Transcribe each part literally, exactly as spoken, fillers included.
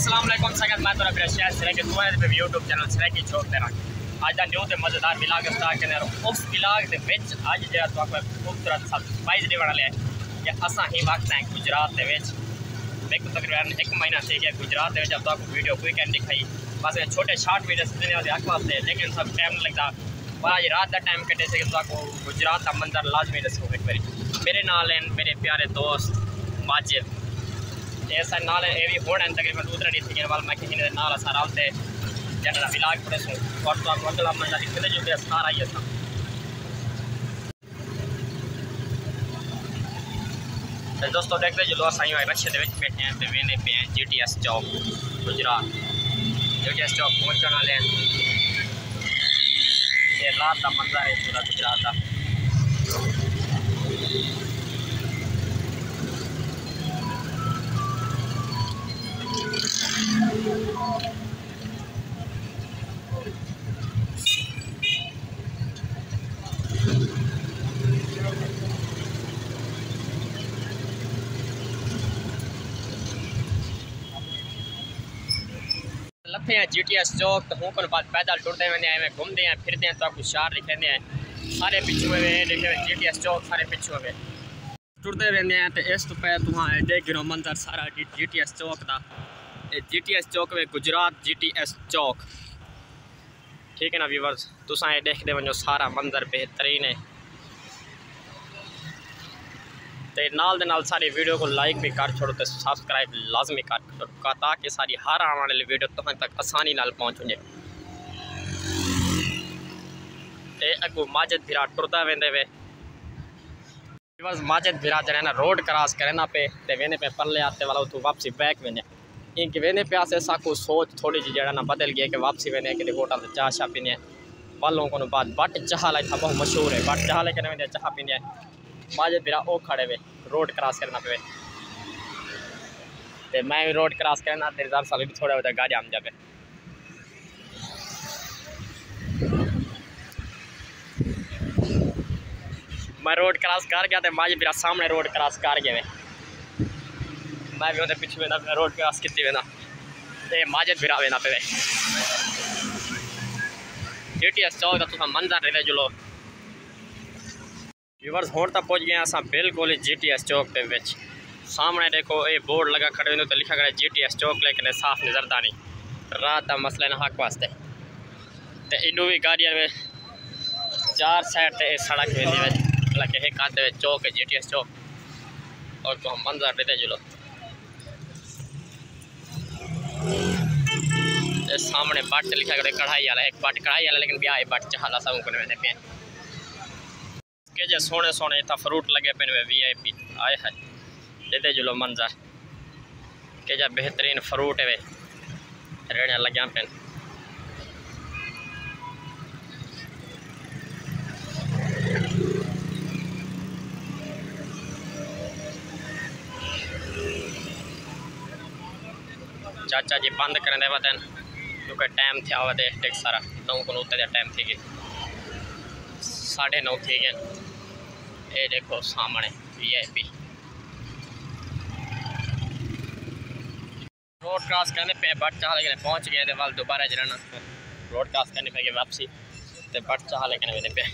السلام علیکم سنگت، میں تہاݙا بھرا شاہد سرائیکی، تساں ݙیکھدے پئے ہو یوٹیوب چینل سرائیکی چوک تے رنگ۔ اڄ دا نیو تے مزیدار ولاگ سٹارٹ کریندے، اور اس ولاگ دے وچ اڄ جیڑھا تہاکوں خوبصورت سرپرائز ݙیوݨ والے ہیں کہ اساں ہیں وقت ہیں گجرات دے وچ۔ میکوں تقریباً ہک مہینہ تھی ڳیا گجرات دے وچ، اب تہاکوں ویڈیو کوئی کائنی ݙکھائی، بس اے چھوٹے شارٹ ویڈیوز ݙیوݨ دے وقت واسطے، لیکن سب ٹائم نہ لڳدا۔ پر اڄ رات دا ٹائم کڈھے تے تہاکوں گجرات دا منظر لازمی ݙسوں ہک واری۔ میݙے نال ہیں میݙے پیارے دوست ماجد، اے ساݙے نال ہیں، اے وی ہݨ ہیں تقریباً ݙو ترے ݙینھ تھی ڳئے، ول میں کہ انہاں دے نال اساں رل تے جیڑھا ولاگ بݨیسوں، اور تہاکوں اڳلا منظر ݙکھیندے جو سارا ہی اساں۔ تے دوستو، ݙیکھدے جو اساں ایویں رش دے وچ ٻیٹھے ہیں تے ویندے پئے ہیں جی ٹی ایس چوک گجرات۔ جی ٹی ایس چوک پہنچݨ والے ہیں۔ اے رات دا منظر ہے پورا گجرات دا۔ لتھے ہیں جی ٹی ایس چوک، تے ہوں کن بعد پیدل ٹردے ویندے ہیں، ایویں گھمدے ہیں، پھردے ہیں، تہاکوں شہر ݙکھیندے ہیں۔ سارے پچھوں ہوئے، ݙیکھے جی ٹی ایس چوک سارے پچھوں ہوئے۔ ٹردے ویندے ہیں تے اس توں پہلے تہاں اے ݙیکھ گھنو منظر سارا جی، جی ٹی ایس چوک دا۔ اے جی ٹی ایس چوک وے گجرات جی ٹی ایس چوک۔ ٹھیک ہے نا ویورز، تساں اے ݙیکھدے ونڄو سارا منظر بہترین ہے۔ تے نال دے نال ساری ویڈیو کوں لائک وی کر چھوڑو تے سبسکرائب لازمی کر چھوڑو تاکہ ساری ہر آوݨ والی ویڈیو تہاں تک آسانی نال پہنچ ونڄے۔ تے اڳوں ماجد بھرا ٹردا ویندے وے۔ بس ماجد بھرا جیڑھا نا روڈ کراس کریندا پئے تے ویندے پئے پرلے آتے والا، اتھوں واپسی بیک ویندے۔ ایں کہ ویندے پئے اسے ساکوں سوچ تھوڑی جی جیڑھا نا بدل ڳئی کہ واپسی ویندے کݙی ہوٹل تے چاہ شاہ پیندے۔ ول اوں کوں بعد بٹ چاہ والا اتھاں بہت مشہور ہے، بٹ چاہ والے کنے ویندے چاہ پیندے۔ ماجد بھرا او کھڑے وے، روڈ کراس کریندا پئے۔ تے میں وی روڈ کراس کریندا تے رضا سالی تھوڑا بہت گاڑی آم جا پئے۔ میں روڈ کراس کر ڳیا تے ماجد بھرا سامݨے روڈ کراس کر ڳئے۔ میں وی اوندے پچھوں ویندا پیا، روڈ کراس کیتی ویندا۔ اے ماجد بھرا ویندا پیا۔ جی ٹی ایس چوک دا تساں منظر ݙیکھدے چلو۔ ویورز، ہݨ تاں پہنچ ڳئے اساں بالکل ہی جی ٹی ایس چوک دے وچ۔ سامݨے ݙیکھو، اے بورڈ لڳا کھڑے، ایندے تے لکھا کھڑے جی ٹی ایس چوک، لیکن اے صاف نظر دا نہیں۔ رات دا مسئلہ ہے نا حق واسطے۔ تے ایݙو وی گاڑیاں وے چار سائیڈ تے اے سڑک ویندی وے، حالانکہ ہک ہتھ دے وچ چوک ہے، جی ٹی ایس چوک۔ اور تہاکوں منظر ݙیکھدے چلو۔ اے سامݨے بٹ تے لکھا کھڑے کڑھائی والا، ہک بٹ کڑھائی والا، لیکن ٻیا اے بٹ چاہ والا، ساکوں کنے ویندے پئے۔ کیجھے سوہݨے سوہݨے اتھاں فروٹ لڳے پئے نے، وی آئی پی، آئے ہائے، ݙیکھدے چلو منظر، کیجھا بہترین فروٹ ہے وے، ریڑھیاں لڳیاں پئے۔ چاچا جی بند کریندے ودن کیونکہ ٹائم تھیا ودے ٹک سارا، نو کنوں اتے دا ٹائم تھی ڳئے، ساڈھے نو تھی ڳئے۔ اے ݙیکھو سامݨے وی آئی پی۔ روڈ کراس کریندے پئے، بٹ چاہ والے کنے پہنچ ڳئے تے ول دوبارہ جیڑھا نا روڈ کراس کرنی پئے ڳئی واپسی تے بٹ چاہ والے کنے ویندے پئے۔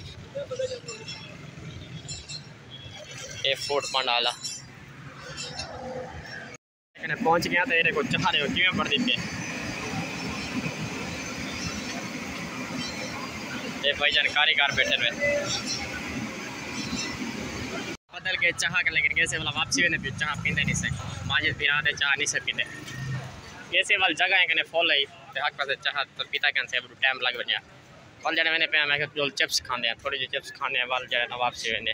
اے فوڈ پنڈ والا۔ کنے پہنچ ڳئے تے ایݙے کوں چاہ ݙیکھو کیویں بݨدی پئی۔ اے بھائی جان کاریگر ٻیٹھے ہوئے۔ بدل ڳئے چاہ کنے، لیکن کیسے والا واپسی ویندے پئے، چاہ پیندے نہیں سے۔ ماجد بھرا تے چاہ نہیں سے پیندے۔ کیسے والا جگہ ہے کنے فل ہے تے حق پاسے چاہ پیتا کن سے ٹائم لڳ ونڄے۔ ول جیڑھے ویندے پئے ہیں، میں کہا چلو چپس کھاندے ہیں، تھوڑی جی چپس کھاندے ہیں، ول جیڑھے نا واپسی ویندے۔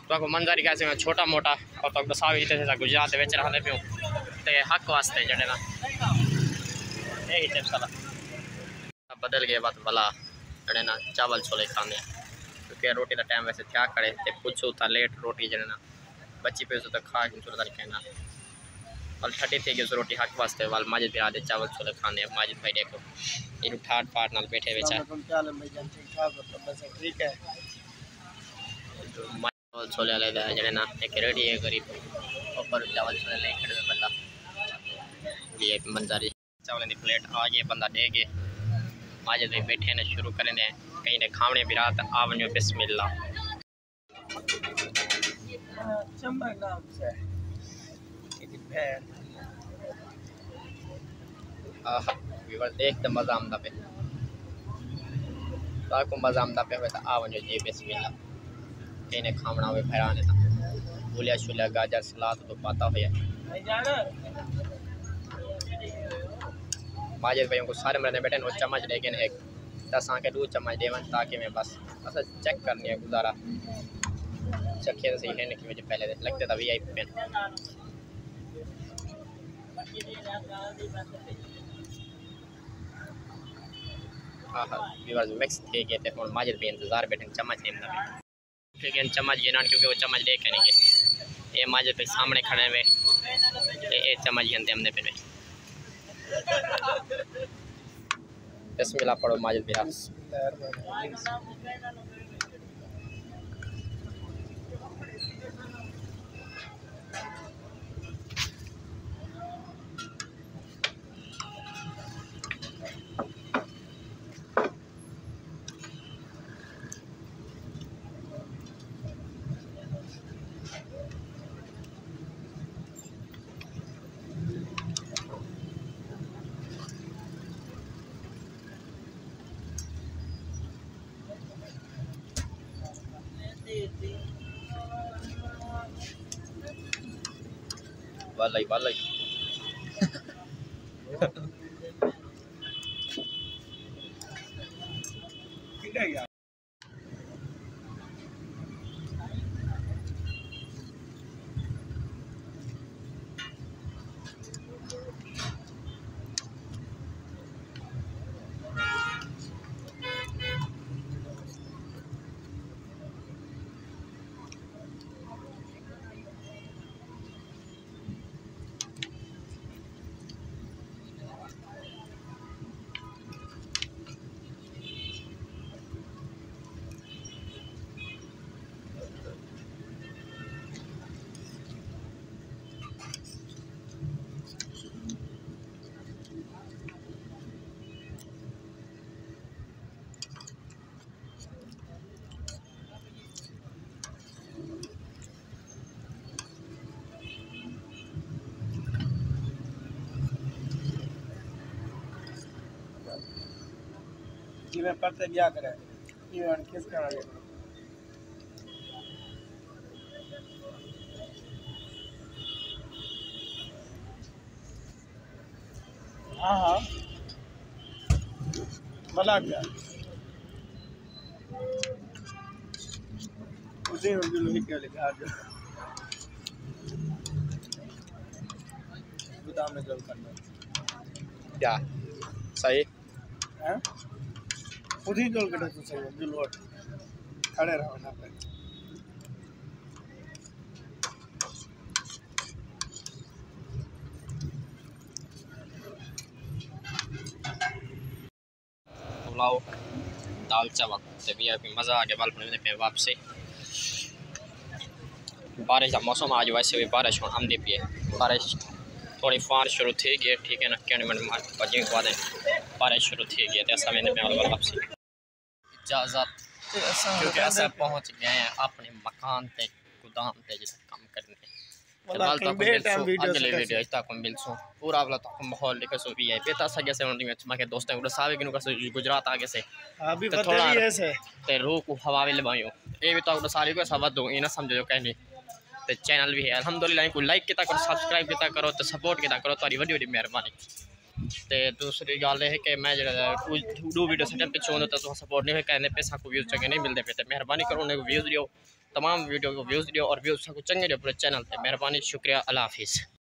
تہاکوں منظر ݙکھاسوں چھوٹا موٹا، اور تہاکوں ݙسا وی ݙتے اساں گجرات دے وچ رہندے پئے ہوں۔ تے حق واسطے جیڑھے نا، اے ہی چپس والا۔ بدل ڳئے وت ولا، جیڑھے نا چاول چھولے کھاندے ہیں۔ کیونکہ روٹی دا ٹائم ویسے تھیا کھڑے، تے پچھوں تاں لیٹ روٹی جیڑھے نا بچی پئی سو تاں کھا کے چلو تاں کہنا۔ ول ٹھڈی تھی ڳئی سو روٹی حق واسطے، ول ماجد بھرا دے چاول چھولے کھاندے ہیں۔ ماجد بھائی ݙیکھو، ایݙو ٹھاٹ پھاٹ نال ٻیٹھے ویچار۔ السلام علیکم، کیا حال ہے بھائی جان؟ ٹھیک ٹھاک ہو؟ طبیعت سب ٹھیک ہے؟ چاول چھولے والے دا جیڑھے نا ہک ریڑھی ہے غریب، اوپر چاول چھولے لئی کھڑے ہوئے بندہ۔ یہ منظر ہے۔ چاولیں دی پلیٹ آ ڳئی، بندہ ݙے ڳئے۔ ماجد بھائی ٻیٹھے نے، شروع کریں دے۔ کہیں نے کھاوݨے بھی رات، آ ونڄو، بسم اللہ۔ آہا، ویور ݙیکھ تے مزہ آندا پئے۔ تہاکوں مزہ آندا پئے ہوئے تاں آ ونڄو جی، بسم اللہ۔ کہیں نے کھاوݨا ہوئے بھرا نے تاں پھولیا شولیا، گاجر، سلاد تاں پاتا ہویا۔ ماجد بھائیوں کوں سارے مرے ٻیٹھے نے، او چمچ ݙے ڳئے نے ہک، تاں اساں کوں ݙو چمچ ݙیون تاکہ میں بس اساں چیک کرݨی ہے گزارا۔ چکھے تاں صحیح ہے، نکھے وچ پہلے لڳدے تاں وی آئی پی پن۔ آہا، ویورز، مکس تھی ڳئے تے ہݨ ماجد بھائی انتظار ٻیٹھے چمچ ݙیوݨ دا۔ ٹھیک ہے، چمچ گھنݨ، کیونکہ او چمچ ݙے کائنی ڳئے۔ اے ماجد بھائی سامݨے کھڑے ہوئے تے اے چمچ گھن تے آندے پئے نے۔ بسم اللہ پڑھو ماجد بھائی۔ بسم اللہ الرحمن الرحیم۔ واللہ، واللہ۔ جی میں پرتے ٻیا کرے، ایویں کس طرح دے۔ ہاں، ہاں۔ بھلا کیا؟ اسی وقت لوہی کیا لکھا جو گودام میں جل کرنا۔ کیا؟ صحیح۔ ہیں؟ خود ہی جل کٹے تو صحیح، جل وٹ۔ کھڑے رہو یہاں پہ۔ پلاؤ، دال چاول تے وی آئی پی مزہ آ ڳیا۔ ول ہݨ ویندے پئے واپسی۔ بارش دا موسم آ جو، ویسے وی بارش ہݨ آندی پئی ہے۔ بارش تھوڑی فوار شروع تھی ڳئی ہے، ٹھیک ہے نا، کݨ مݨ مار بجیں کو آدھے بارش شروع تھی ڳئی ہے تے اساں ویندے پئے ول واپسی۔ اجازت، تے اساں کیونکہ اساں پہنچ ڳئے ہیں اپݨے مکان تے، گودام تے، جتھاں کم کرݨے۔ تے ول تہاکوں ملسوں اڳلی ویڈیو وچ، تہاکوں ملسوں پورا، ول تہاکوں ماحول ݙکھسوں وی آئی پی۔ تے اساں ڳئے سے ہݨ میں، میں کہے دوستاں کوں ݙسا وی گھنوں کہ گجرات آ ڳئے سے۔ ہاں، ابھی تے ودھے تھوڑا بھی ہے سے۔ تے روح کوں ہوا وی لوائی۔ اے وی تہاکوں ݙسا وی کوئی سا ودھوں، اے نہ سمجھو جو کہیں نہیں۔ تے چینل وی ہے، الحمدللہ، اینکوں لائک کیتا کرو، سبسکرائب کیتا کرو تے سپورٹ کیتا کرو، تہاݙی وݙی وݙی مہربانی۔ تے دوسری ڳالھ اے ہے کہ میں جیڑھا ݙو ویڈیو سٹم پچھوں ہوندا تاں تہاں سپورٹ نہیں ہوئے کریندے پئے، ساکوں ویوز چنڳے نہیں ملدے پئے، تے مہربانی کرو انہیں کوں ویوز ݙیو، تمام ویڈیو کوں ویوز ݙیو اور ویوز ساکوں چنڳے ݙیو پورے چینل تے۔ مہربانی، شکریہ، اللہ حافظ۔